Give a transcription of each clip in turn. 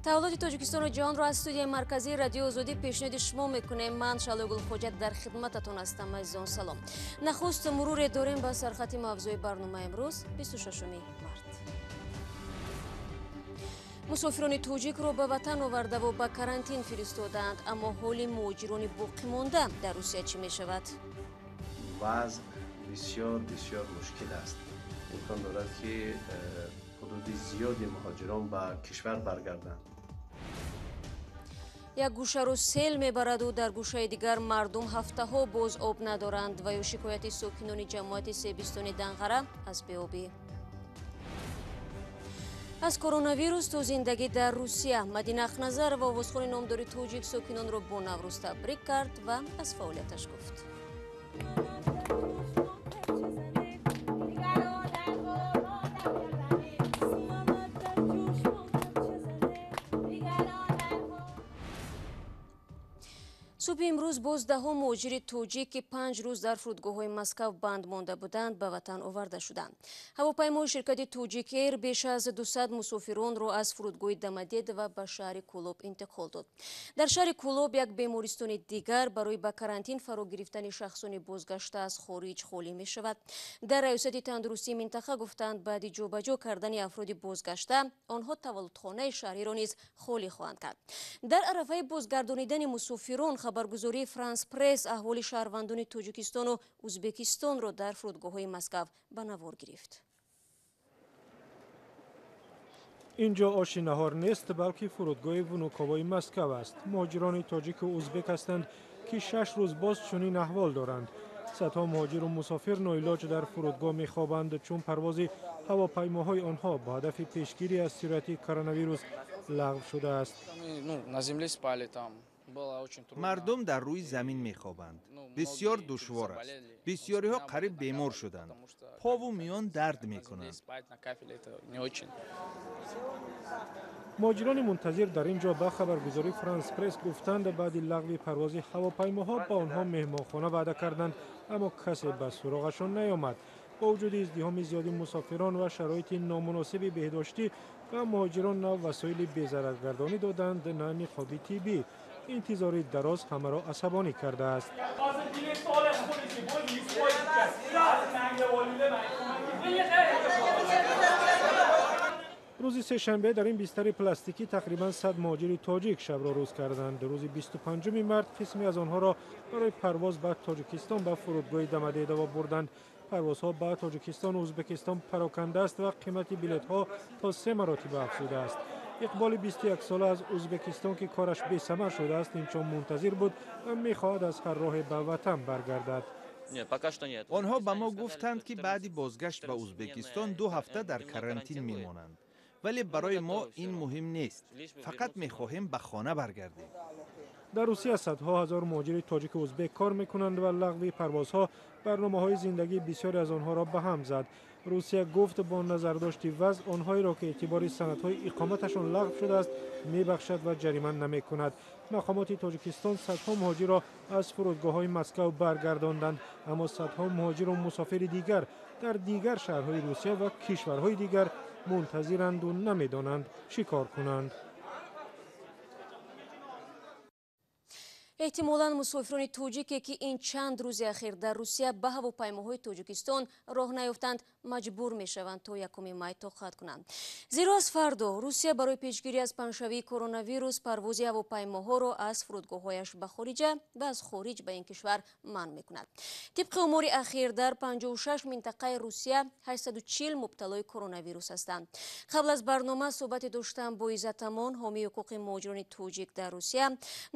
Таваллуди Тоҷикистону ҷаҳонро аз студияи марказии Радиои Озодӣ пешниҳоди шумо мекунем. Ман Шалои Гулхоҷа дар хидмататон ҳастам. Азизон, салом. Нахуст муруре дорем ба сархати мавзӯи барномаи имрӯз, 26 март. Мусофирони тоҷикро ба ватан овардаву ба карантин фиристодаанд, аммо ҳоли муҳоҷирони боқимонда дар Русия чӣ мешавад? Вазъ бисёр бисёр мушкил аст. Имкон дорад, ки ҳудуди зиёди муҳоҷирон ба кишвар баргарданд. Як гӯшаро сел мебараду дар гӯшаи дигар мардум ҳафтаҳо боз об надоранд ва ё шикояти сокинони ҷамоати Себистони Данғара аз беобӣ. Аз коронавирус то зиндагӣ дар Русия, Мадина Ахназарова, овозхони номдори тоҷик, сокинонро бо Наврӯз табрик кард ва аз фаъолияташ гуфт. Субҳи имрӯз боз даҳо муҳоҷири тоҷик, ки 5 рӯз дар фурудгоҳҳои Москав банд монда буданд, ба ватан оварда шуданд. Ҳавопаймои ширкати Тоҷик Эйр беш аз 200 мусофиронро аз фурудгоҳи Домодедово ба шаҳри Кӯлоб интиқол дод. Дар шаҳри Кӯлоб як бемористони дигар барои ба карантин фаро гирифтани шахсони бозгашта аз хориҷ холӣ мешавад. Дар раёсати тандурустии минтақа гуфтанд, баъди ҷобаҷо кардани афроди бозгашта онҳо таваллудхонаи шаҳриро низ холӣ хоҳанд кард. Дар арафаи бозгардонидани мусофирон хабаргузории Франс Пресс аҳволи шаҳрвандони Тоҷикистону Ӯзбекистонро дар фурудгоҳҳои Москав ба навор гирифт. Инҷо оши наҳор нест, балки фурудгоҳи Внуковои Москав аст. Муҳоҷирони тоҷику узбек ҳастанд, ки 6 рӯз боз чунин аҳвол доранд. Садҳо муҳоҷиру мусофир ноилоҷ дар фурудгоҳ мехобанд, чун парвози ҳавопаймоҳои онҳо бо ҳадафи пешгирӣ аз сирояти коронавирус лағв шудааст. Мардум дар рӯи замин мехобанд. Бисёр душвор аст. Бисёриҳо қариб бемор шуданд. Пову миён дард мекунанд. Муҳоҷирони мунтазир дар ин ҷо ба хабаргузории Франс Пресс гуфтанд, баъди лағви парвози ҳавопаймоҳо ба онҳо меҳмонхона ваъда карданд, аммо касе ба суроғашон наёмад. Бо вуҷуди издиҳоми зиёди мусофирон ва шароити номуносиби беҳдоштӣ, ба муҳоҷирон на васоили безараргардонӣ доданд, на ниқоби тиббӣ. Интизори дароз ҳамаро асабонӣ кардааст. Рӯзи сешанбе дар ин бистари пластикӣ тақрибан 100 муҳоҷири тоҷик шабро рӯз карданд. Рӯзи 25 март қисме аз онҳоро барои парвоз ба Тоҷикистон ба фурудгоҳи Домодедово бурданд. Парвозҳо ба Тоҷикистону Ӯзбекистон пароканда аст ва қимати билетҳо то 3 маротиба афзудааст. Иқболи 21сола аз Ӯзбекистон, ки кораш бесамар шудааст, инчун мунтазир буд ва мехоҳад аз ҳар роҳе ба ватан баргардад. Онҳо ба мо гуфтанд, ки баъди бозгашт ба Ӯзбекистон 2 ҳафта дар карантин мемонанд. Вале барои мо ин муҳим нест. Фақат мехоҳем ба хона баргардем. Дар Русия садҳо ҳазор муҳоҷири тоҷику узбек кор мекунанд ва лағви парвозҳо барномаҳои зиндагии бисёре аз онҳоро ба ҳам зад. Русия гуфт, бо назардошти вазъ онҳоеро, ки эътибори санадҳои иқоматашон лағв шудааст, мебахшад ва ҷарима намекунад. Мақомоти Тоҷикистон садҳо муҳоҷирро аз фурудгоҳҳои Москав баргардонданд, аммо садҳо муҳоҷиру мусофири дигар дар дигар шаҳрҳои Русия ва кишварҳои дигар мунтазиранду намедонанд чӣ кор кунанд. Эҳтимолан мусофирони тоҷике, ки ин чанд рӯзи ахир дар Русия ба ҳавопаймоҳои Тоҷикистон роҳ наёфтанд, маҷбур мешаванд то 1 май тоқат кунанд. Зеро аз фардо Русия барои пешгирӣ аз паҳншавии коронавирус парвози ҳавопаймоҳоро аз фурудгоҳҳояш ба хориҷа ва аз хориҷ ба ин кишвар манъ мекунад. Тибқи омори ахир дар 56 минтақаи Русия 840 мубталои коронавирус ҳастанд. Қабл аз барнома суҳбате доштам бо Иззатамон, ҳомии ҳуқуқи муҳоҷирони тоҷик дар Русия.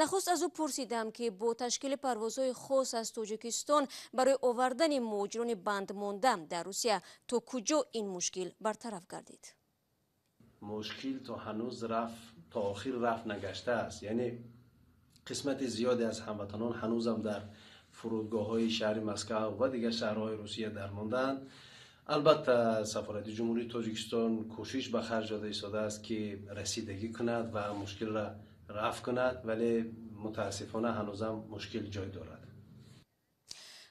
Нахуст аз ӯ пурсидам, ки бо ташкили парвозҳои хос аз Тоҷикистон барои овардани муҳоҷирони бандмонда дар Русия то куҷо ин мушкил бартараф гардид. Мушкил то ҳанӯз то охир рафт нагаштааст. Яъне қисмати зиёде аз ҳамватанон ҳанӯзам дар фурудгоҳҳои шаҳри Москав ва дигар шаҳрҳои Русия дармондаанд. Албатта, сафорати Ҷумҳурии Тоҷикистон кӯшиш ба харҷ дода истодааст, ки расидагӣ кунад ва мушкилро рафт кунад, вале мутаассифона ҳанӯзам мушкил ҷой дорад.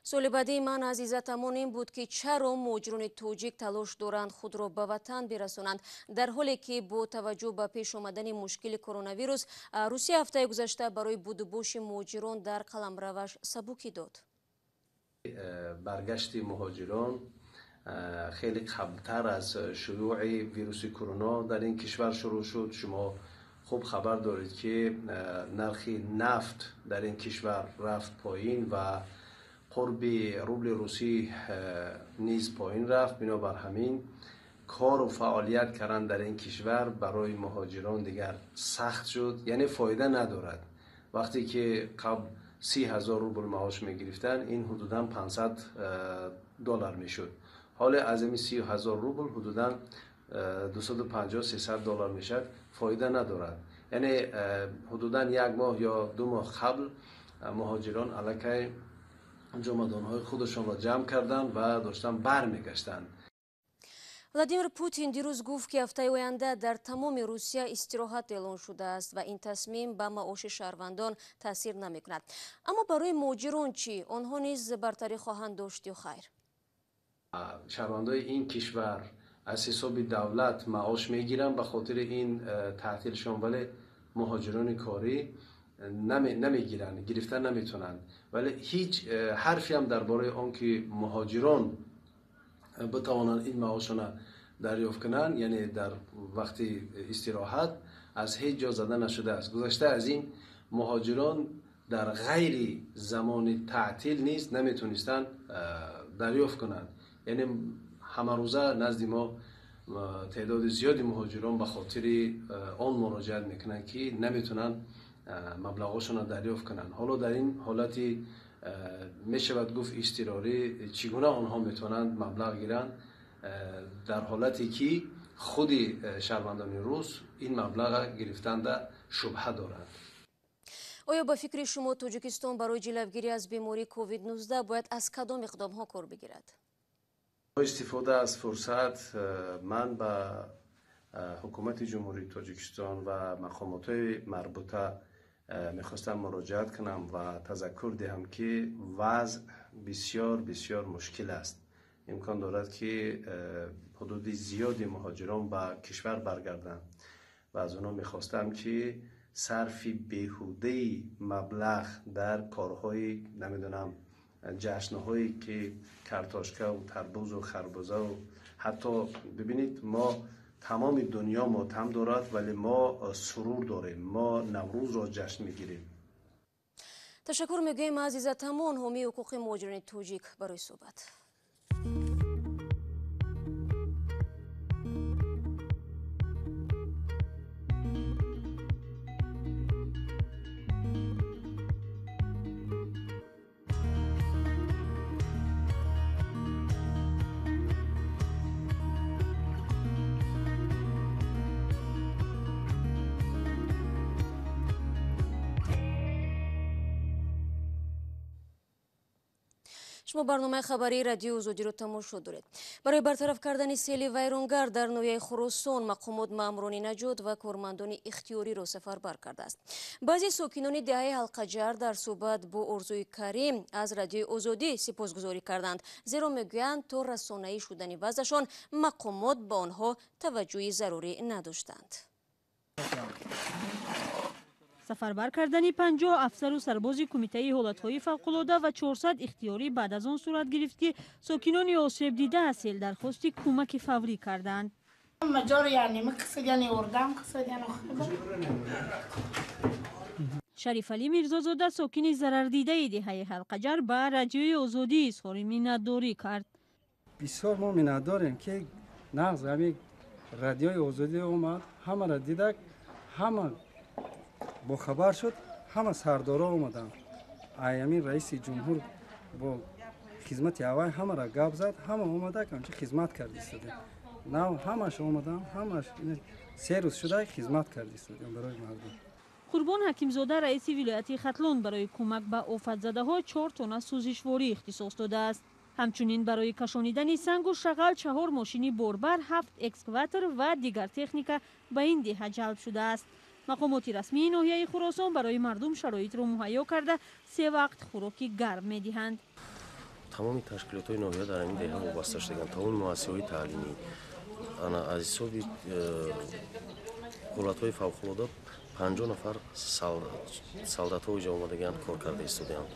Суоли баъдии ман аз Иззат Амон ин буд, ки чаро муҳоҷирони тоҷик талош доранд худро ба ватан бирасонанд, дар ҳоле ки бо таваҷҷӯҳ ба пеш омадани мушкили коронавирус Русия ҳафтаи гузашта барои будубоши муҳоҷирон дар қаламраваш сабукӣ дод. Баргашти муҳоҷирон хеле қаблтар аз шуюъи вируси корона дар ин кишвар шурӯъ шуд. Шумо хуб хабар доред, ки нархи нафт дар ин кишвар рафт поин ва қурби рубли русӣ низ поин рафт. Бинобар ҳамин кору фаъолият кардан дар ин кишвар барои муҳоҷирон дигар сахт шуд, яъне фоида надорад. Вақте ки қабл 30 000 рубл маош мегирифтанд, ин ҳудудан 500 доллар мешуд. Ҳоле аз ин 30 000 рубл ҳудудан 250, 300 доллар мешавад, фоида надорад. Яъне ҳудудан як моҳ ё 2 моҳ қабл муҳоҷирон аллакай ҷомадонҳои худашонро ҷамъ карданд ва доштан бармегаштанд. Владимир Путин дирӯз гуфт, ки ҳафтаи оянда дар тамоми Русия истироҳат эълон шудааст ва ин тасмим ба маоши шаҳрвандон таъсир намекунад. Аммо барои муҳоҷирон чӣ? Онҳо низ бартарӣ хоҳанд дошт ё хайр? Шаҳрвандои ин кишвар аз ҳисоби давлат маош мегиранд ба хотири ин таътилшон, вале муҳоҷирони корӣ намегиранд, гирифта наметавонанд. Вале ҳеҷ ҳарфе ҳам дар бораи он ки муҳоҷирон битавонанд ин маошона дарёфт кунанд, яъне дар вақти истироҳат, аз ҳеҷ ҷо зада нашудааст. Гузашта аз ин, муҳоҷирон дар ғайри замони таътил низ наметонистанд дарёфт кунанд. Яъне ҳамарӯза назди мо теъдоди зиёди муҳоҷирон ба хотири он муроҷиат мекунанд, ки наметавонанд маблағҳошонро дарёфт кунанд. Ҳоло дар ин ҳолати, мешавад гуфт, изтирорӣ, чӣ гуна онҳо метавонанд маблағ гиранд, дар ҳолате ки худи шаҳрвандони рус ин маблаға гирифтанда шубҳа доранд? Оё ба фикри шумо Тоҷикистон барои ҷилавгирӣ аз бемории COVID-19 бояд аз кадом иқдомҳо кор бигирад? Бо истифода аз фурсат ман ба ҳукумати Ҷумҳурии Тоҷикистон ва мақомотҳои марбута мехостам муроҷиат кунам ва тазаккур диҳам, ки вазъ бисёр бисёр мушкил аст. Имкон дорад, ки ҳудуди зиёди муҳоҷирон ба кишвар баргарданд ва аз онҳо мехостам, ки сарфи беҳудаи маблағ дар корҳои, намедонам, ҷашнҳое ки картошкаву тарбузу харбузаву ҳатто, бибинед, мо тамоми дунё мотам дорад, вале мо сурур дорем, мо Наврӯзро ҷашн мегирем. Ташаккур мегӯем аз Иззат Амон, ҳомии ҳуқуқи муҳоҷирони тоҷик, барои суҳбат. Шумо барномаи хабарии Радиои Озодиро тамошо доред. Барои бартараф кардани сели вайронгар дар ноҳияи Хуросон мақомот маъмурони наҷот ва кормандони ихтиёриро сафарбар кардааст. Баъзе сокинони деҳаи Ҳалқаҷар дар суҳбат бо Орзуи Карим аз Радиои Озодӣ сипосгузорӣ карданд, зеро мегӯянд, то расонаӣ шудани вазъашон мақомот ба онҳо таваҷҷӯҳи зарурӣ надоштанд. Сафарбар кардани 50 афсару сарбози Кумитаи ҳолатҳои фавқулода ва 400 ихтиёрӣ баъд аз он сурат гирифт, ки сокинони осебдида аз сел дархости кӯмаки фаврӣ карданд. Маҷор яъне мақсад, яъне ордам қисад, яъне. Шарифалӣ Мирзозода, сокини зарардидаи деҳаи Ҳалқаҷар, ба Радиои Озодӣ изҳори миннатдорӣ кард. Бисёр мо миннатдорем, ки нағз ҳамин Радиои Озодӣ омад, ҳамаро дидак, ҳама бохабар шуд, ҳама сардоро омаданд. Ай ҳамин раиси ҷумҳур бо хизмати аввал ҳамаро гап зад, ҳама омада, ҳамчи хизмат кард истодем. Нав ҳамаш омадам, ҳамаш 3 рӯз шуда хизмат кард истодем барои мардум. Қурбон Ҳакимзода, раиси вилояти Хатлон, барои кӯмак ба офатзадаҳо 4 тонна сӯзишворӣ ихтисос додааст. Ҳамчунин барои кашонидани сангу шағал чаҳор мошини борбар, ҳафт экскаватор ва дигар техника ба ин деҳа ҷалб шудааст. Мақомоти расмии ноҳияи Хуросон барои мардум шароитро муҳайё карда, се вақт хӯроки гарм медиҳанд. Тамоми ташкилотҳои ноҳия дар ҳамин деҳа вобаста шудаганд, тамоми муассисаҳои таълимӣ. Аз ҳисоби ҳолатҳои фавқулода 50 нафар солдатҳо иҷо омадагианд, кор карда истодаанд.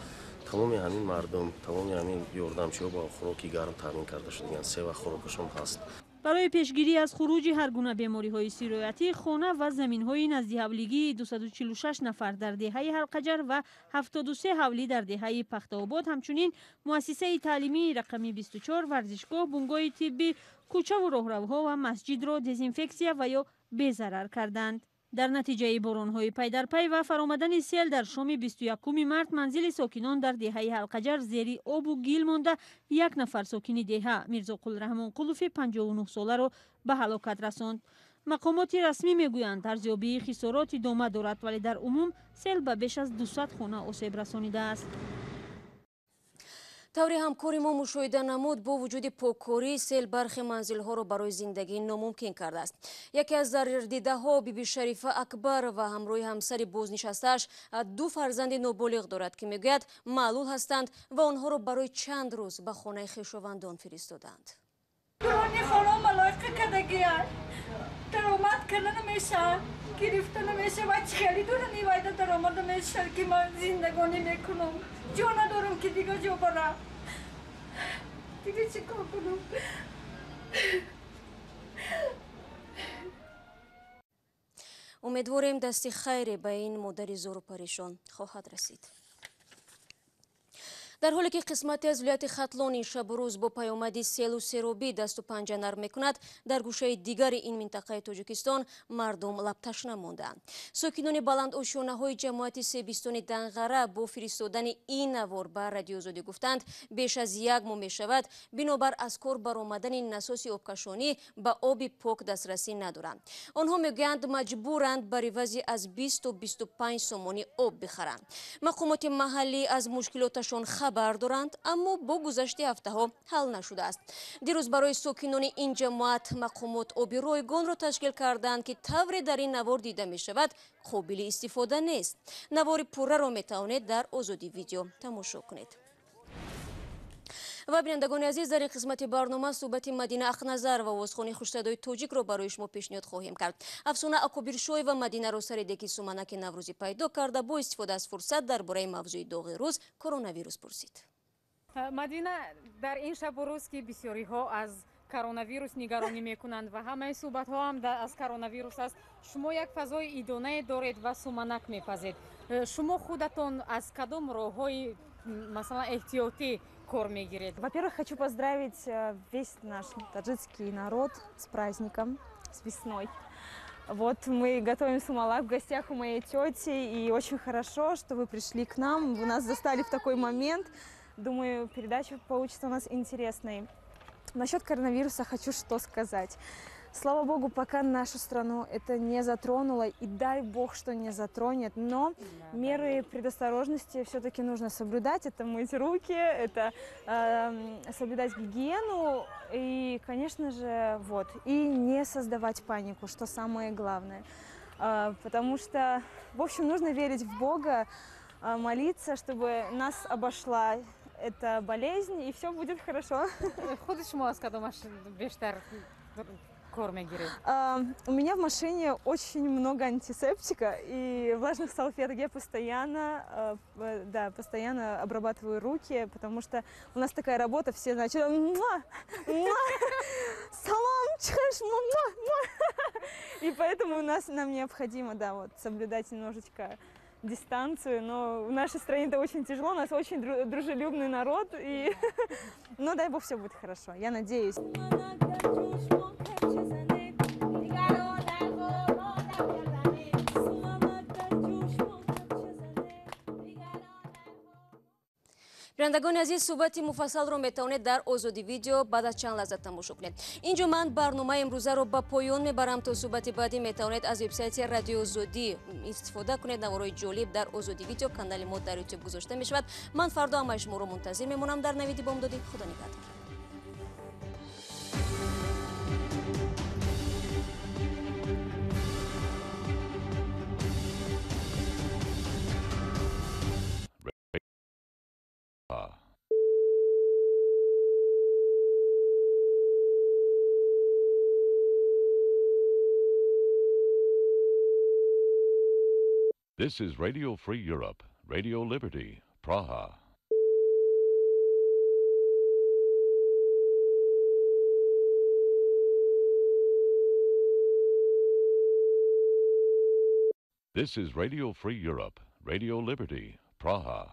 Тамоми ҳамин мардум, тамоми ҳамин ёрдамчиҳо бо хӯроки гарм таъмин карда шудагианд, се вақт хӯрокашон ҳаст. Барои пешгирӣ аз хуруҷи ҳар гуна бемориҳои сироятӣ, хона ва заминҳои наздиҳавлигии 246 нафар дар деҳаи Ҳалқаҷар ва 73 ҳавлӣ дар деҳаи Пахтаобод, ҳамчунин муассисаи таълимии рақами 24, варзишгоҳ, бунгоҳи тиббӣ, кӯчаву роҳравҳо ва масҷидро дезинфексия ва ё безарар карданд. Дар натиҷаи боронҳои пайдарпай ва фаромадани сел дар шоми 21 март манзили сокинон дар деҳаи Ҳалқаҷар зери обу гил монда, як нафар сокини деҳа Мирзоқул Раҳмонқулови 59 соларо ба ҳалокат расонд. Мақомоти расмӣ мегӯянд, арзёбии хисорот идома дорад, вале дар умум сел ба беш аз 200 хона осеб расонидааст. Таври ҳамкори мо мушоҳида намуд, бо вуҷуди поккорӣ сел бархе манзилҳоро барои зиндагӣ номумкин кардааст. Яке аз зарардидаҳо Биби Шарифа Акбар ва ҳамроҳи ҳамсари бознишастааш ду фарзанди ноболиғ дорад, ки мегӯяд маълул ҳастанд ва онҳоро барои чанд рӯз ба хонаи хешовандон фиристоданд. Даромад карда намешавад, гирифта намешавад. Хеле дурани вайда даромада мешавад, ки ман зиндагонӣ мекунам. Ҷо надорам, ки дигар ҷо барам. Дигар чӣ кор кунам? Умедворем, дасти хайре ба ин модари зору парешон хоҳад расид. Дар ҳоле ки қисмате аз вилояти Хатлон ин шабу рӯз бо паёмади селу серобӣ дасту панҷа нарм мекунад, дар гӯшаи дигари ин минтақаи Тоҷикистон мардум лабташна мондаанд. Сокинони баландошёнаҳои ҷамоати Себистони Данғара бо фиристодани ин навор ба Радиоозодӣ гуфтанд, беш аз як моҳ мешавад, бинобар аз кор баромадани насоси обкашонӣ ба оби пок дастрасӣ надоранд. Онҳо мегӯянд, маҷбуранд бар ивази аз 20 то 25 сомонӣ об бихаранд. Мақомоти маҳаллӣ аз мушкилоташон хабар доранд, аммо бо гузашти ҳафтаҳо ҳал нашудааст. Дирӯз барои сокинони ин ҷамоат мақомот оби ройгонро ташкил карданд, ки тавре дар ин навор дида мешавад, қобили истифода нест. Навори пурраро метавонед дар Озодӣ видео тамошо кунед. Ва бинандагони азиз, дар ин қисмати барнома суҳбати Мадина Ақназар ва овозхони хушсадои тоҷикро барои шумо пешниҳод хоҳем кард. Афсона Акобиршоева Мадинаро сари деки суманаки наврӯзӣ пайдо карда, бо истифода аз фурсат дар бораи мавзӯи доғи рӯз коронавирус пурсид. Мадина, дар ин шабу рӯз, ки бисёриҳо аз коронавирус нигаронӣ мекунанд ва ҳамаи суҳбатҳо ҳам аз коронавирус аст, шумо як фазои идонае доред ва суманак мепазед. Шумо худатон аз кадом роҳҳои, масалан, эҳтиётӣ кор мегиред? Во-первых, хочу поздравить весь наш таджикский народ с праздником, с весной. Вот мы готовим сумалак в гостях у моей тети, и очень хорошо, что вы пришли к нам, вы нас застали в такой момент. Думаю, передача получится у нас интересной. Насчет коронавируса хочу что сказать. Слава богу, пока нашу страну это не затронуло, и дай бог, что не затронет, но меры предосторожности все-таки нужно соблюдать. Это мыть руки, это соблюдать гигиену и, конечно же, вот, и не создавать панику, что самое главное. Потому что, в общем, нужно верить в Бога, молиться, чтобы нас обошла эта болезнь, и все будет хорошо. У меня в машине очень много антисептика и влажных салфеток. Я постоянно, да, постоянно обрабатываю руки, потому что у нас такая работа, все, значит, муа, муа, салам, чаш, муа, муа. И поэтому у нас, нам необходимо, да, вот, соблюдать немножечко дистанцию, но в нашей стране это очень тяжело, у нас очень дружелюбный народ, и... но дай бог, все будет хорошо, я надеюсь. Бинандагони азиз, суҳбати муфассалро метавонед дар Озодӣ видео баъд аз чанд лаҳза тамошо кунед. Инҷо ман барномаи имрӯзаро ба поён мебарам. То суҳбати баъдӣ метавонед аз вебсайти Радиои Озодӣ истифода кунед. Наворҳои ҷолиб дар Озодӣ видео канали мо дар Ютуб гузошта мешавад. Ман фардо ҳамаи шуморо мунтазир мемонам дар навиди бомдодӣ. Худо нигаҳдор. This is Radio Free Europe, Radio Liberty, Praha. This is Radio Free Europe, Radio Liberty, Praha.